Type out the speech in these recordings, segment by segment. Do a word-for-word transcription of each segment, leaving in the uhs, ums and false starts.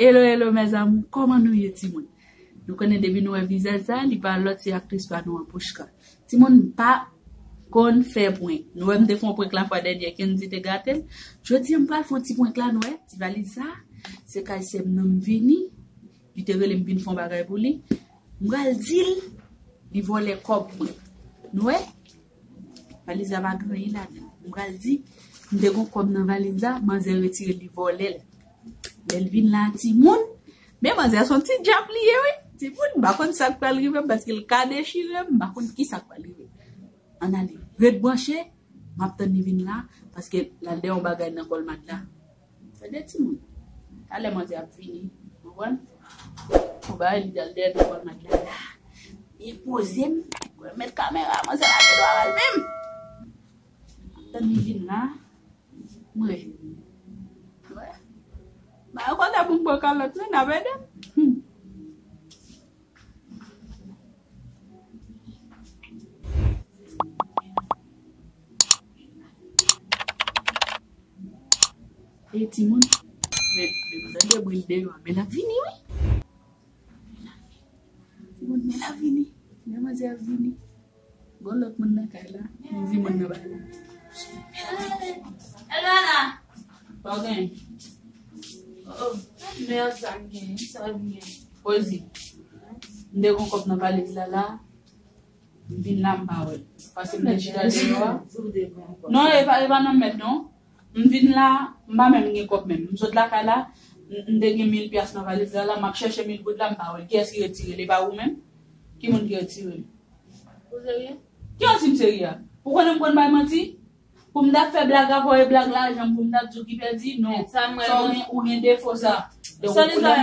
Hello, hello, mes amours, kòman nou ye, timoun? Nou konnen depi nou wè vizaj sa, li pa lòt, se aktris pa nou an, Pouchka. Timoun, m pa konn fè prank. Nou wè m te fè yon prank la fwa dènyè, Kendy te gate l. Jodi a, m pral fè yon ti prank la, nou wè, ti valiz sa, se kay sè m nan m vini. Li te rele m vin fè yon bagay pou li. M pral di l, li vòlè kòb mwen. Nou wè? Valiz la pa gen anyen ladan l. M pral di, m te gon kòb nan valiz la, manzè retire l, li vòlè l. Lè l vin la, timoun, men manzè se yon ti djab li ye, wi. Timoun, m pa konn sa k pral rive m, paske l ka dechire m, m pa konn ki sa k pral rive. Ann ale, ret branche, m ap tann li vin la, paske l al dèyè yon bagay nan kòlmad la. Tande timoun. Talè manzè ap vini. Konprann? Yon bagay li al dèyè nan kòlmad la la. Li poze m. Mwen met kamera, manzè pa gen dwa wè l menm. Tann li vin la. Mwen. Mwen. Ba yo kontan pou m pran kalòt, non, n ap ede m. Hmm. E timoun, men, men m tande bri deyò a, men l ap vini, wi. Timoun, men l ap vini. Men manzè ap vini. Gon lòt moun nan kay la, m di moun nan ba li. Elvana! Pa w gen? Oh, oh. Mèd, sa m gen, sa m gen. Pozi. M te gon kòb nan valiz la la. M vin la, m pa wè l. Paske m te chita deyò a. Non, e pa, e pa nan mèd, non. M vin la, m pa menm gen kòb menm. M sot lakay la, m, m te gen mil pyas nan valiz la, la, m ap chèche mil goud la, m pa wè l. Kiyès ki retire l? E pa ou menm? Ki moun ki retire l? Ou serye? Ki yon si m serye a? Ou konnen m konn bay manti? Pou m t ap fè blag avè w e blag lajan, pou m t ap di w ki pèdi? Non. Sa m wè, sa ou gen, ou gen defo sa. Donk, lè moun vin la, ou,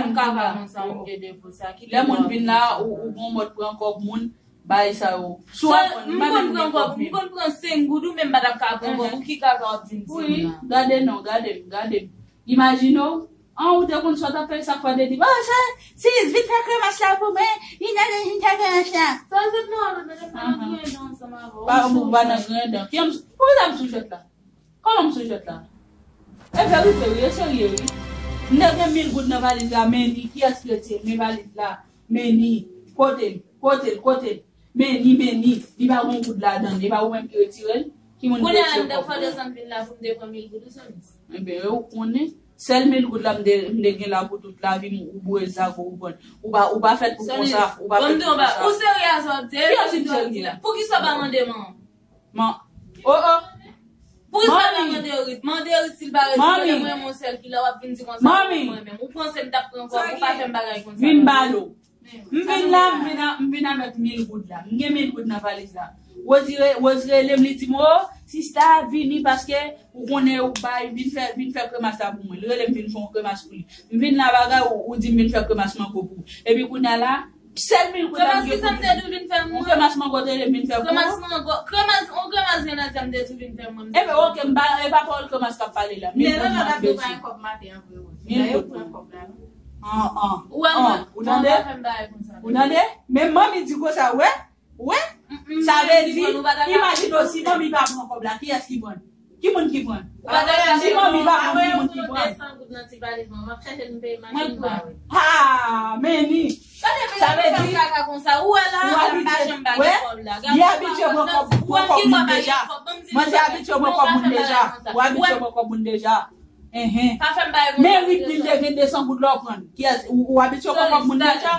ou, lè moun vin la, ou, ou gon mòd pran kòb moun, bay sa yo. Si w ap pran, m pa menm gen kòb menm. M konn pran senk goud, ou menm pa t ap ka pran kòb, ou ki kaka w ap di m senk goud la? Wi, gade non, gade m, gade m. Imajine w, an, ou te konn sa w t ap fè, sa k fè w te di, "Bon, se, sis, vin fè kremas la pou mwen, vin ale, vin fè kremas la." Sa se non, nou te pa nan griyen dan ansanm avè w. Pa, ou pa nan griyen dan. Ki, pou ki sa m sou jwèt la? Kòman m sou jwèt la? E verite wi, e serye wi. M te gen mil goud nan valiz la, men ni, kiyès ki retire l? Men valiz la, men ni, kote l, kote l, kote l? Men ni, men ni, li pa gon goud ladan l, e pa ou menm ki retire l? Ki moun ki retire kòb mwen? Kounye a la, m t ap fè desann vin la pou m te pran mil goud ou, Sonis? Enben, ou konnen, sèl mil goud la m te, m te gen la pou tout lavi m, ou boure zago, ou konn. Ou pa, ou pa fèt pou konsa, ou pa fèt pou konsa. Ou serye a sa w ap di? Kiyès ki serye la? Poukisa w pa mande m an? Man, oh, oh. Poukisa w pa mande Rit? Mande Rit si l pa retire l, mwen, mwen sèl ki la, w ap vin di konsa pou mwen menm. Ou panse m t ap pran kòb, ou pa fè m bagay konsa. Vin balo. M vin la, m vin a, m vin avèk mil goud la. M gen mil goud nan valiz la. Wozi re-, Wozi rele m, li di m, "Oh, sista, vini paske ou konnen ou bay, vin fè, vin fè kremas la pou mwen." Li rele m vin fè yon kremas pou li. M vin la bagay, ou, ou di m vin fè kremas mango pou ou. Epi kounye a la, sèl mil goud la m gen pou li. Kremas ki sa m te di w vin fè mwen? Yon kremas mango te rele m vin fè pou ou. Kremas mango, kremas, yon kremas grenadya m te di w vin fè mwen. Enben, oke, m pa, e pa pawòl kremas k ap pale la. Mil goud nan bezwen. Mil goud. An, an, an. Ou tande? Ou tande? Men manmi di konsa, wè? Wè? Sa vle di, imajine w, si manmi pa pran kòb la, kiyès ki pran l? Ki moun ki pran l? Si manmi pa pran l, ki moun ki pran l? Mwen pran. Ha, men ni. Sa vle di, ou abitye, wè? Li abitye pran kòb, pran kòb moun deja. Manzè abitye pran kòb moun deja. Ou abitye pran kòb moun deja. Enhen. Men Rit li te gen de san goud la w pran l. Kiyès? Ou, ou abitye pran kòb moun deja?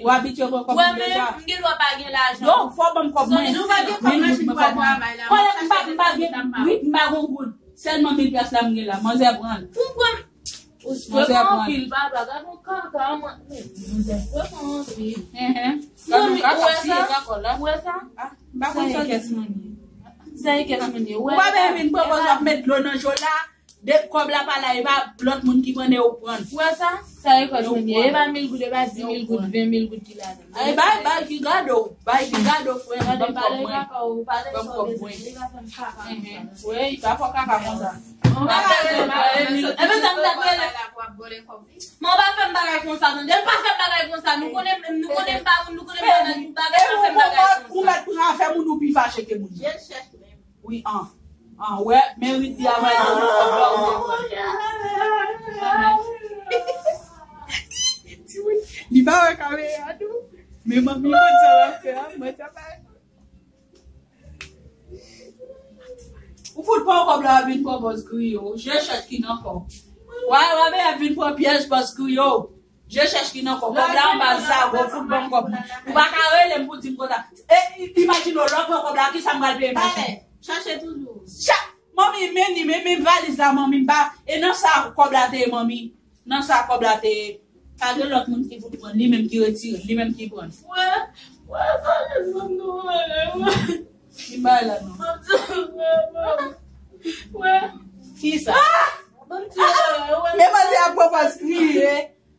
Ou abitye pran kòb moun deja? Mwen menm, m gen dwa pa gen lajan. Donk, fò w ban m kòb mwen. Mil goud mwen fò w ban m. Konnen m pa, m pa gen, Rit, m pa gon goud. Sèlman mil pyas la m gen la. Manzè pran l. Pou m pran. Ou frekan anpil, papa. Gad yon kaka, mwen. Manzè frekan anpil. Enhen. Gad yon kaka, siye kakò la. Ou wè sa? Ah, m pa konn sa w di. Sa e kès mwen ye. Sa e kès mwen ye. Ou pa bezwen vin pran kòb, w ap met dlo nan je w la. De kòb la pa la, e pa lòt moun ki pran l, e ou pran l. Ou wè sa? Sa e kòb mwen ye. E pa mil goud, e pa dis mil goud, ven mil goud ki ladan l. Ay, bay, bay ki gado, bay ki gado, frè m, ban m kòb mwen. Ban m kòb mwen. Enhen. Wi, pa fè kaka konsa. Mwen pa fè bagay konsa, tande. M pa fè bagay konsa. Nou konnen, nou konnen m pa, nou konnen m pa nan tout bagay, pa fè bagay konsa. Ou mèt pran afè moun, ou pi fache ke moun. Wi, an. An, wè, men Rit di a bay kòb la, ou te pran. Manmi konn sa w ap fè a, mwen sa pa. Ou fout pran kòb la, w ap vin pran pòz griye w. Je chèch ki nan kò. Wa, wa, men ap vin pran pyès pòz griye w. Je chèch ki nan kò. Kòb la anba zago, fout ban m kòb mwen. Ou pa ka rele m pou di m konsa. E, i- imajine w, lè w pran kòb la, ki sa m pral peye machin? Chache toujou. Cha, manmi, men ni, men, men valiz la, manmi, m pa. E nan sa kòb la te ye, manmi. Nan sa kòb la te ye. Pa gen lòt moun ki fout pran, li menm ki retire, li menm ki pran. Wè, wè, sa jan zanmi nou wè, wè. Ki bay la non. Wè. Ki sa? Men manzè ap pran pòz griye.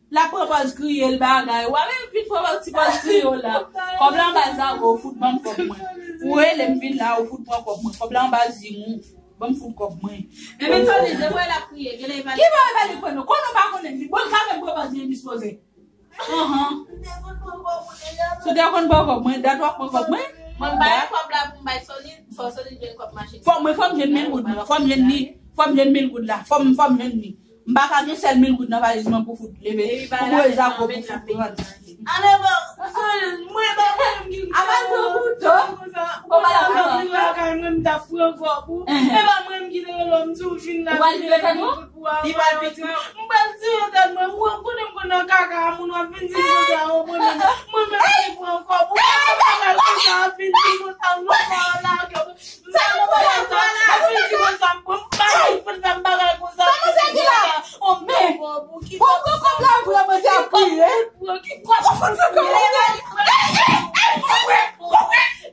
L ap pran pòz griye l bagay. Wè, men vin pran pòz ti pòz griye w la. Kòb la anba zago, ou fout ban m kòb mwen. Ou rele m vin la, ou fout pran kòb mwen. Kòb la anba zing ou. Ban m fout kòb mwen. Men men Sony, de fwa l ap kriye, genlè li pa. Ki bò li pa li pran non? Konnen w pa konnen li. Bon, l ka menm pran pòz li endispoze. Anhan. Si w te konn pran kòb mwen, dat w ap pran kòb mwen. Mwen bay kòb la pou m bay Sony, fò Sony jwenn kòb machin. Fò mwen, fò m jwenn mil goud. Fò m jwenn li. Fò m jwenn mil goud la. Fò m, fò m jwenn li. M pa ka gen sèl mil goud nan valiz mwen pou fout leve. Pou boule zago pou fout pran. Ale bon, mwen pa mwen ki. Avan pou kouto. Ou pa la pran. Mwen lakay mwen m t ap pran kòb ou. E pa mwen ki te rele w m di w vin la. Ou pral vire tèt ou? Li pral vire. M pral vire tèt mwen. Mwen konnen m konn nan kaka a moun w ap vin di m konsa o mwen menm. Mwen menm ki pran kòb ou. Mwen pa konn konsa w ap vin di m konsa non pa w lage w. Sa nou pran la, sa la. Mwen di konsa, mwen pa konn fè m bagay konsa. Sa konsa ki la? O men. Ou pran kòb la vrèman, se ap kriye. Ki kòb? Ou pran kòb la vrèman.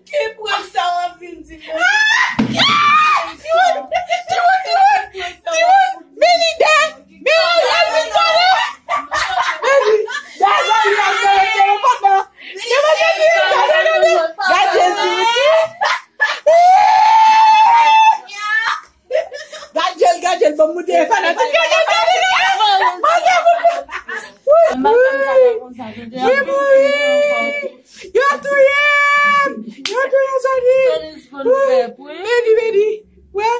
Ki prèv sa w ap vin di mwen? Timoun, timoun, timoun, timoun. Melinda, Melinda, Melinda. Melinda, Melinda, Melinda. Gade Jezi. Gad jèl, gad jèl, ban m moute fanatik yo, gad jèl, gad jèl. Mwen mouri. Yo touye m. Yo touye Sony. Vini, vini. Wè,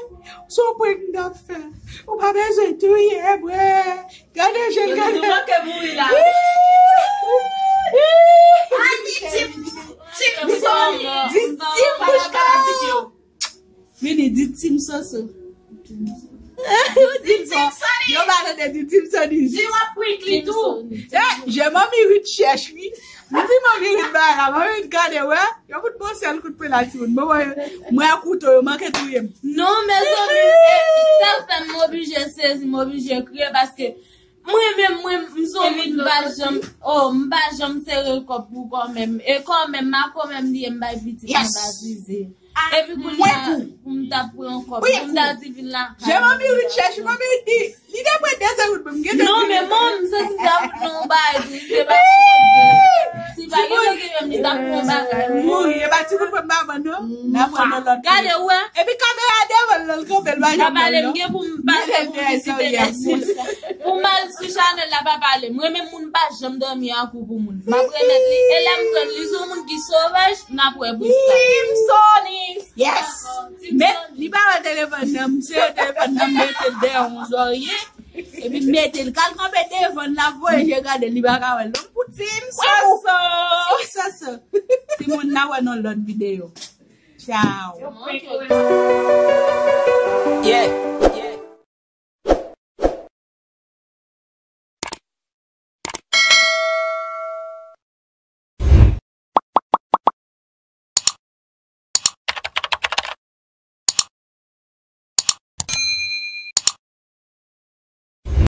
se yon prank m t ap fè. Ou pa bezwen touye m, wè. Gade jèl, gade. Di, di, di, di, Vini, di Team Soso. Di Team Soso. Yo pa tande di Team Soso. Di w ap prank li tou. Eh, je manmi Ruth chèch, wi. M di manmi Ruth ba la, manmi Ruth gade, wè. Yo fout bon sèl kout pwen la, timoun. Bon, mwen, mwen ak kouto, yo manke touye m. Non, mezanmi, e, sa fè m oblije sezi, m oblije kriye, paske mwen menm, mwen, m se yon moun m pa janm, oh, m pa janm sere kòb pou kòmè m. E kòmè m, a kòmè m li ye, m bay pitit mwen bazize. Epi kounye a, pou m t ap pran kòb, pou m ta di vin lakay mwen. Je manmi Ruth chèch, manmi Ruth di, li te pran de seri Ruth, m gen de. Non, men manmi, m santi sa fout nan yon bagay tou, se pa si pa gen kote menm li t ap pran bagay. Mouri, e pa ti Ruth pran maman, non? N ap pran nan lòt. Gade, wè. Epi kamera devan l, l kanpe, l pa janm pale, m gen pou m pase piblisite nèt moun. Pou m al sou chanèl la, pa pale. Mwen menm, moun pa janm dòmi ak ou pou moun. M ap remèt li. E lè m pran l, li se yon moun ki sovaj, n ap wè pou sa. Team Sony. Yes. Men, li pa wè telefòn nan, m sere telefòn nan, m mete l dèyè yon zòrye. Epi m mete l, k al kanpe devan l, l ap voye je gade l, li pa ka wè l. Lòm pou Team Soso. Team Soso. Timoun, n a wè nan lòt videyo. Tchao. Yeah.